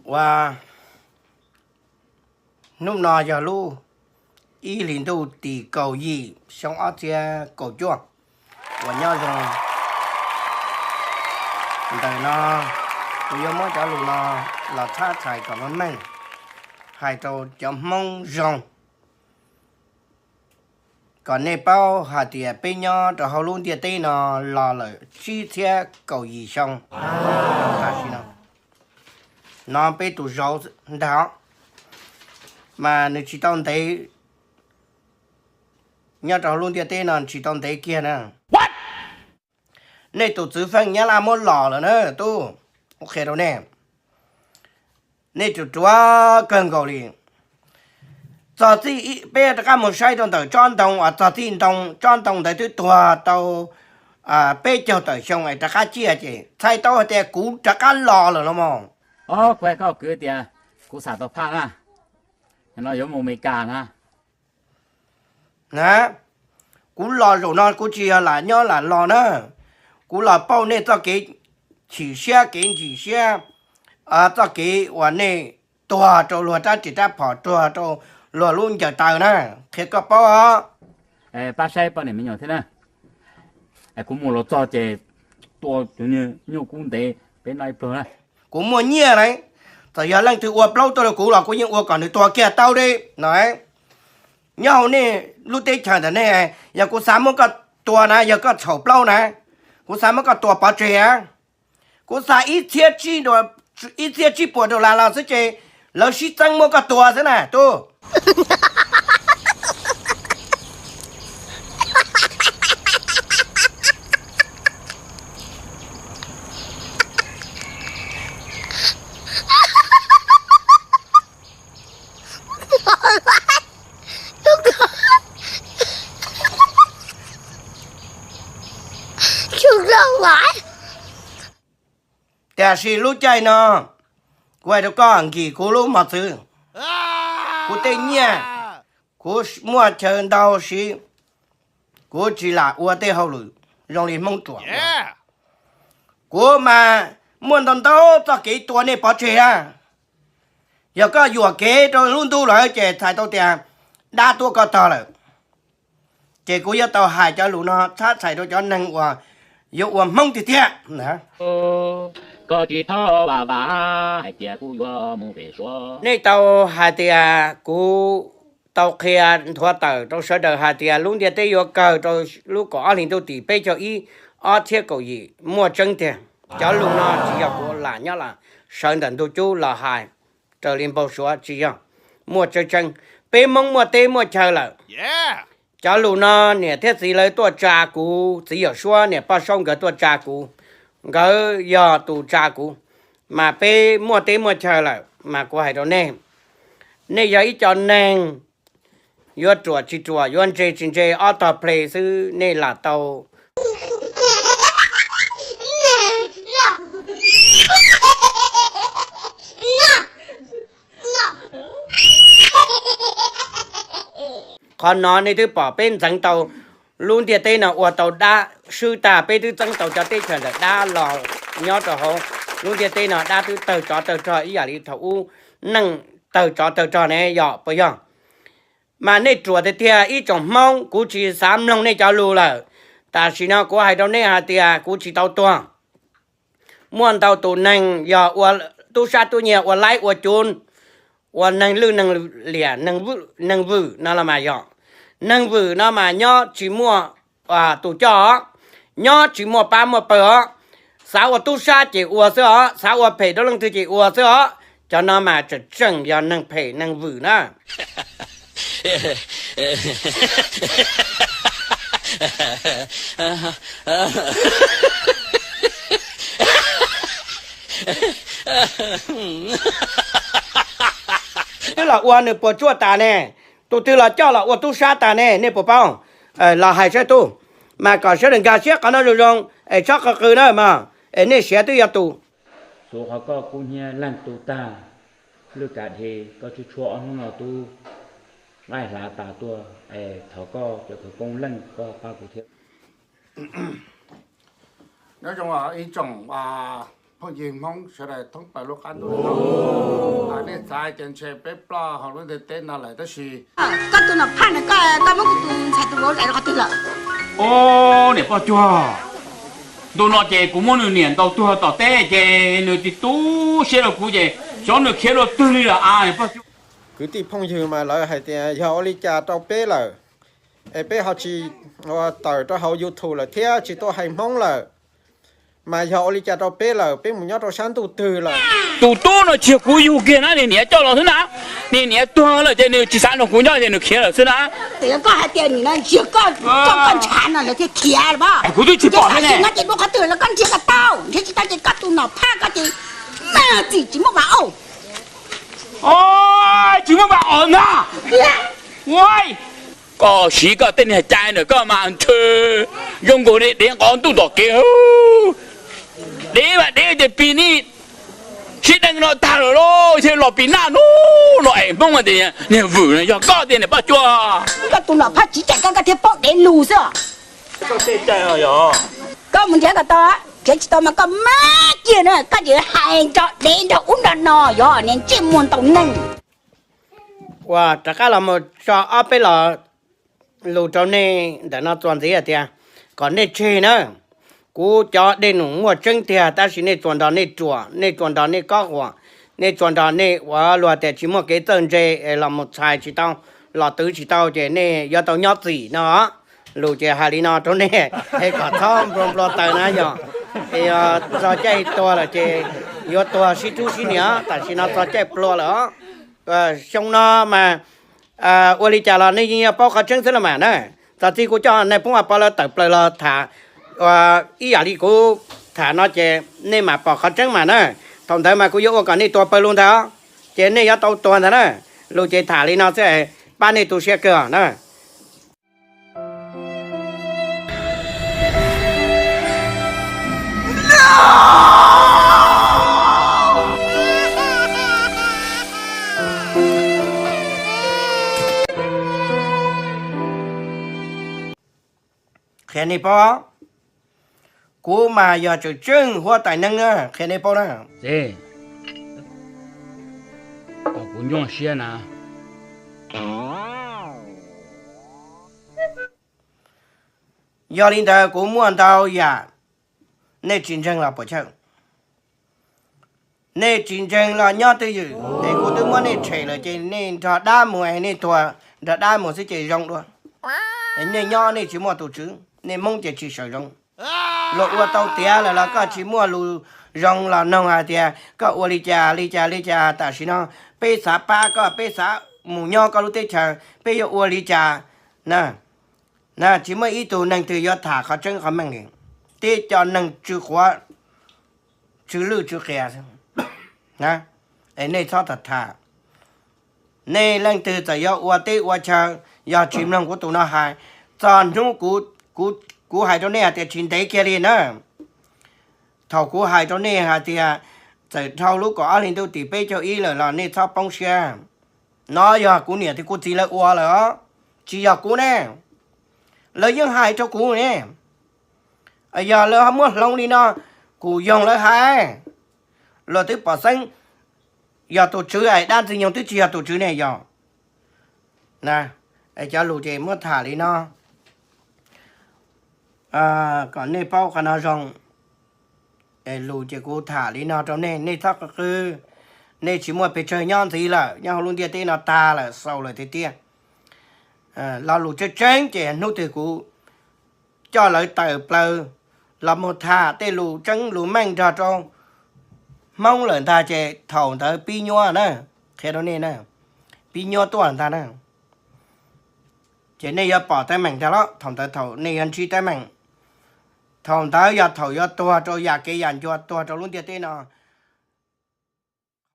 Ua, hnub no yog lub ib hlis ntuj tim kaum yim xyoo ob txhiab kaum cuaj uas nyob zoo ntawm no, kuv yuav muab cov lus no los txhab txhais kom meej meej hais rau cov Hmoob zoo, kom nej paub hais tias peb nyob rau hauv lub ntiaj teb no los lawm tsib txhiab kaum yim xyoo tam sim no. No peb tus zauv ntag os, mas nws tsis tau ntev, nyob rau hauv lub ntiaj teb no tsis tau ntev kiag na. Nej tus txwv feej Nyab Laj muab los lawm na tub, qhia rau nej, nej ruam ruam kawg nkaus li. Txog txij peb rov qab mus saib rau ntawm tsob ntoo uas txog txij ntoo, tsob ntoo ntawd twb tuag tau peb caug tawm xyoo es rov qab ciaj ces txhais tau hais tias kuv rov qab los lawm los mas. Os, kuv hais koj kwv tias kuv xam tau phaj na, no yuav mus Amelikas na. Na, kuv los zaum no kuv tsis yog lam nyob lam los na, kuv los pauj nej txoj kev chim siab kev ntsim siab, txoj kev uas nej tuag rau luag rab riam rab phom, tuag rau luag lub ncaws taw na, qhia koj paub os. Pab saib poj niam me nyuam thiab na. Kuv mus los txog ces tua cov nyuj kub ntev peb noj ib pluag na. Kuv muaj nyiaj na, txawm yog leej twg ua plaub tuaj rau kuv los kuv yeej ua kom nws tuag kiag tau li no. Nyob hauv nej lub teb chaws ntawm nej, yog kuv xav muab koj tua na, yog koj txhaum plaub na, kuv xav muab koj tua pov tseg. Kuv xa ib txhiab tsib puas dollar los xwb ces lawv sib txeeb muab koj tua xwb na tub. Tiam sis lub caij no, kuv hais rau koj, nkim kuv lub mos txwv, kuv tej nyiaj, kuv muaj chaw ntau siv, kuv tsis lam ua tej hauj lwm zoo li Hmoob ruam. Kuv mas muaj ntau ntau txoj kev tua nej pov tseg na. Yog koj yuam kev rau lub ntuj lawm ces txhais tau tias dab tuaj koj tog lawm. Ces kuv yuav tau hais cov lus no txhab txhais rau cov neeg uas yuav ua Hmoob tiag tiag. Koj tsis txhob vam vam hais tias kuv yuav mus pem Suav. Nej tau hais tias kuv tau qhia nthuav tawm rau sawv daws hais tias lub ntiaj teb yuav kawg rau lub kaum ob hlis ntuj tim peb caug ib ob txhiab kaum yim, muaj tseeb tiag. Cov lus no tsis yog kuv lam nyob lam sawv ntawm ntug cub los hais raws li npau suav, tsis yog, muaj tseeb tseeb. Peb Hmoob muaj teb muaj chaw lawm. Cov lus no niam thiab txiv lawv tuaj tsa kuv, txiv Yawm Suab niam Poj Saub nkawd tuaj tsa kuv, nkawd yog tus tsa kuv, mas peb muaj teb muaj chaw lawm mas kuv hais rau nej, nej yog ib co neeg yuav ruam tsis ruam, yuav ntse tsis ntse, ob tog ple xwb nej lam tau. Qhov no nej twb pom peb ntxeev tau lub ntiaj teb no ua tau dab swb tag, peb twb txeeb tau cov teb chaws ntawm dab los nyob rau hauv lub ntiaj teb no, dab twb tawg tsov tawg rog ib yam li thaum ub neej tawg tsov tawg rog ne, yog puas yog? Mas nej ruam tiag tiag ib tsoom Hmoob, kuv tsis xav mloog nej cov lus lawm. Tam sim no kuv hais rau nej hais tias kuv tsis tau tuag. Muaj ntau tus neeg yog ua tub sab tub nyiag, ua laib ua cuv, ua neeg lwj neeg liam, neeg vwm no los mas yog. Neeg vwm no mas nyob tsis muaj tus coj os, nyob tsis muaj pab muaj pawg os. Xav ua tub sab ces ua xwb os, xav ua phem rau leej twg ces ua xwb os. Cov no mas tseem tseem yog neeg phem neeg vwm na. Twb los ua nws puas tsuaj tas ne, tus twg los coj los ua tub sab tas ne, nej puas paub? Los hais saib tub, mas kom sawv daws nkag siab qhov no zoo zoo es txhob qw qw na mas, es nej siav twb yuav tu. Tuav qhov koj kub hnyiab leej tu tag, lwj kav dhev koj tsuj tshuaj ob hnub no tub nqaij hlav tas tuaj, es thov koj cov khawv koob leej koj pab kuv thiab. Nyob zoo ib tsoom Phooj ywg Hmoob sawv daws thoob plaws lub qab ntuj, nej xav tias ntshe peb ploj hauv lub ntiaj teb no lawm tab sis koj tus Nom Phaj no, koj muab kuv tus ntxhais tus vauv zais rau qhov twg lawm? Au, niam poj cuag, ntu no ces kuv muab nws niam ntaus tuag tom teb ces nws tsis tu siab rau kuv ces xyov nws khiav dua twg li lawm a, niam poj cuag. Kwv tij phooj ywg mas lawv hais tias yog ua li cas rau peb lawm, es peb ho tsis tawm rau hauv YouTube lawm thiab tsis tuaj hais Hmoob lawm, mas yog ua li cas rau peb lawm, peb mus nyob rau sab ntuj twg lawm? Tus tub no tsis yog kuv yug kiag na, niag niam coj los xwb na. Niag niam tuag lawm ces nws tsis xav nrog kuv nyob ces nws khiav lawm xwb na. Koj hais tias nim no ntshe koj, koj ntshav no lawv thiaj khiav los? Kuv twb tsis pom thiab ne. Ces dua qhov twg los koj nrhiav kom tau, nrhiav tsis tau ces koj tus Nom Phaj koj ces, txim tsis muaj vas os. Tsis muaj vas os ntag. Koj siv koj tej niag cai ntawm koj mas ntshe zoo nkaus li dev nqov ntuj tom kev. Dev mas dev ces pis nej sib deev no tag lawm lauj, thiaj los pis naj no, no es Hmoob tias niag vwm no yog koj tiag niam poj cuag. Koj tus Nom Phaj tsiv cais koj, koj thiaj paub dev lus xwb. Koj mus nrhiav kom tau, nrhiav tsis tau mas koj mab kiag na, koj tseem hais nrog dev nrog ub nrog no, yog niag ntsej muag ntau neeg. Uas rov qab los mus tso ob peb lo lus rau nej ntawm no txuas ntxiv hais tias kom nej tseg na. Kuv cov dej num muaj tseeb tiag tab sis nej tsuas nrog nej ruam, nej tsuas nrog nej kob quas, nej tsuas nrog nej ua luag tias tsis muaj kev txawj ntse es los mus txhais tsis tau, los twv tsis tau ces nej yuav tau nyob txim no. Lus ces hais li no rau nej, es kom txhob nplua nplua taws na yog, es yog txog caij tuag lawm ces yuav tuag sib rub sib nias, tam sim no txog caij pluag lawm os. Xyoo no mas ua li cas los nej yeej yuav paub qhov tseeb xwb los mas na. Txog txij kuv coj nej poob a pov lawv tawm plaws los tham ib yam li kuv tham no ces nej mam pom qhov tseeb mas na. Thaum ntawd mas kuv yuav ua kom nej tuag pawg lug ntag, ces nej yuav tau tuag ntag na. Lus ces tham li no xwb, pab nej tu siab kawg na. Qhia nej paub, kuv mas yog tseem tseej huab tais neeg na, qhia nej paub na. Txiv, kuv nyuaj siab na. Yog li ntawd kuv muaj ntau yam nej tsis ntseeg los puas chawj. Nej tsis ntseeg los nyob twj ywm, es kuv twb muab nej tshem lawm ces nej nrog dab mus es nej tuag nrog dab mus xwb ces zoo dua. Nej nyob nej tsis muaj tus tswv, nej Hmoob ces tsis sawv zoo. Luag ua tau tiav lawm los koj tsis muaj lus zoo los noog hais tias koj ua li cas li cas li cas tam sim no, peb xav pab koj, peb xav mus nyob koj lub teb chaws, peb yuav ua li cas na. Na, tsis muaj ib tug neeg twg yuav tham qhov tseeb qhov meej li. Tib co neeg tsw quav, tsw lwj tsw qias. Es nej txhob tham tham. Nej leej twg txawm yuav ua teb ua chaw, yog tsis mloog kuv tus no hais, txog hnub kuv, kuv hais rau nej hais tias tsis ntev kiag li na. Thaum kuv hais rau nej hais tias txawm dhau lub kaum ob hli ntuj tim peb caug ib lawm los nej txhob poob siab. No yog kuv niam thiab kuv txiv lawv ua lawm os, tsis yog kuv ne. Lawv yeej hais rau kuv ne. Yog lawv ho muab hloov li no, kuv yoog lawv hais. Luag twb pom xeeb, yog tus tswv es dab ntxwg nyoog twb tsis yog tus tswv ne yog. Cov lus ces muab tham li no kom nej paub qhov no zoo. Lus ces kuv tham li no rau nej, nej txhob qw qw. Nej tsis muaj pes tsawg nyob ntxiv lawm, nyob hauv lub ntiaj teb no tag lawm, xaus lawm tiag tiag. Lo lus tseeb tseeb ces hnub twg kuv coj lawv tawm plaws los mus tham tej lus tseeb lus meej nrog rau Hmoob lawm ntag ces thaum ntawd pib nyuaj na, qhia rau nej na, pib nyuaj tuaj ntag na. Ces nej yuav pom teeb meem ntag los thaum ntawd thaum nej yuav ntsib teeb meem. Thaum ntawd yog thaum yuav tuag rau yam kev yam ncua, tuag rau lub ntiaj teb no.